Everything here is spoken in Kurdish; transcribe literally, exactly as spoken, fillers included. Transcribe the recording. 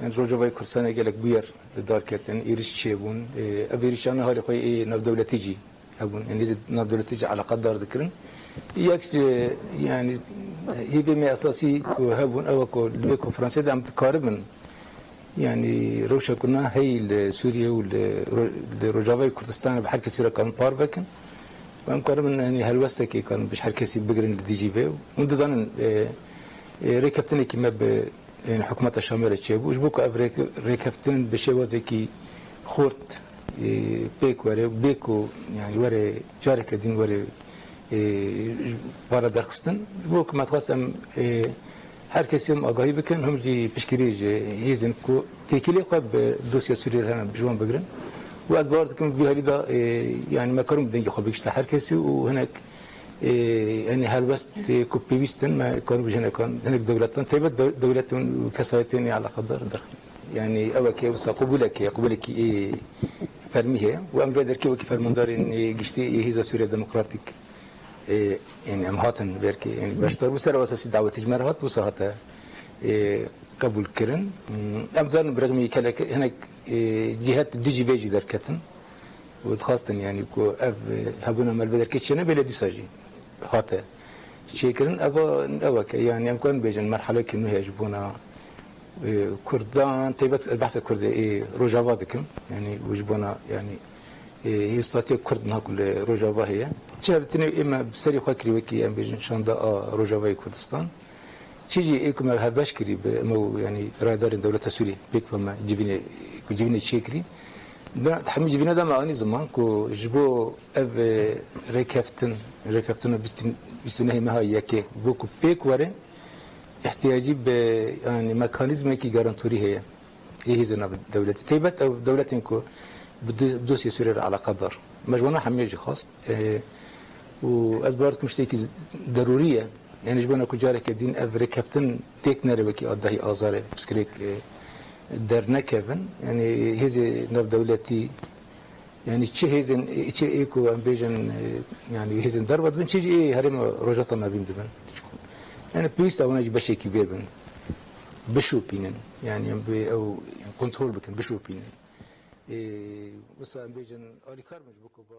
Yanî Rojavayê Kurdistanê gelek bûyer li dar ketin, êrîş çêbûn. Ê, ev êrîşan halê xwe ê navdewletî jî hebûn. Yanî hêzên navdewletî jî eleqedar dikirin. Yek ji, yanî, hêvê me esasî ku hebûn, ew e ku li vê konferansê de em dikaribin, yanî rewşa ku na heyî li Sûriye û li Ro-, li Rojavayê Kurdistanê bi her kesî re karin parve kin. Û em karibin, yanî helwestekê karin bi her kesî bigirin li dijî vê. Hûn dizanin, ê, ê, rêkeftinekî me bi Ên hikûmeta Şamê re çêbû. Ji bo ku ev rêk-, rêkeftin bi şêwazekî xurt, e, pêk were, bê ku, yanî, were careke din were, e, vara derxistin. Ji bo ku me dixwest em, e, her kesî em agahî bikin, him jî piştgirî ji hêzên ku têkilê xwe bi dosya Sûriyê re hene ji wan bigirin. Û ez bawer dikim vî halî de, e, yanî, me karin bi dengê xwe bigihîşte her kesî û hinek Ê, yanî helbest, ê, ku pêwîst in, me karibû ji hinekan, hinek dewletan, taybet dew-, dewletên û kesayetên eleqedar derxin. Yanî ew eke wisa qubûlekê, qubûlekî ê fermî heye û em vê derkê wekî fermandarên, ê, giştî ê Hêza Sûriya Demokratîk, ê, yanî em hatin berkê, yanî beşdar bû, ser esasî dawetê ji me re hat, wisa hate, ê, qebûl kirin. Em zanin bi rexmî gelek hinek, ê, cîhet dijî vê jî derketin. û dixwastin, yanî ku ev, e, hebûna me li vê derkê çênebe, lê dîsa jî hate çêkirin. Eva, ew e ke, yanî em karin bêjin merhelekî nû heye ji bona, e, Kurdan, taybet ez behsa Kurdê ê Rojava dikim. Yanî û ji bona, yanî, e, hîstatiya Kurd niha ku li Rojava heye. Çi hevdîtinê ê me bi serî xwe kirî wekî em bêjin şanda a Rojavayê Kurdistan. Çi jî ê ku me hevbeş kirî bi me û, yanî, rayedarên dewleta Sûrî pêk ve me civînê, ku civînê çêkirî. Di hemî civîne de me anî ziman ku ji bo ev, e, rêkeftin, rêkeftina bîst, bîst û nehê meha yekê, bo ku pêk were, ihtiyacî bi, yanî, mekanîzmekî garantorî heye. Ê hêzên navdewletî. Taybet ew dewletên ku bi do-, bi dosyê Sûriyê re eleqedar. Me ji wana hemiya jî xwest. E, û ez bawer dikim tiştekî z-, derûrî ye. Yanî ji bona ku careke din ev rêkeftin têk nere wekî a dehê Azarê pirsgirêk, e, dernekevin. Yanî hêzê navdewletî, yanî çi hêzên, çi ê ku em bêjin, e, yanî hêzên derve dibin, çi jî ê herêma Rojhilata Navîn dibin. Yanî pêwîst e wana jî beşekî vê bin. Bişopînin. Yanî em bi ew, yanî kontrol bikin, bişopînin. Ê, wisa em bêjin alîkar bin ji bo ku va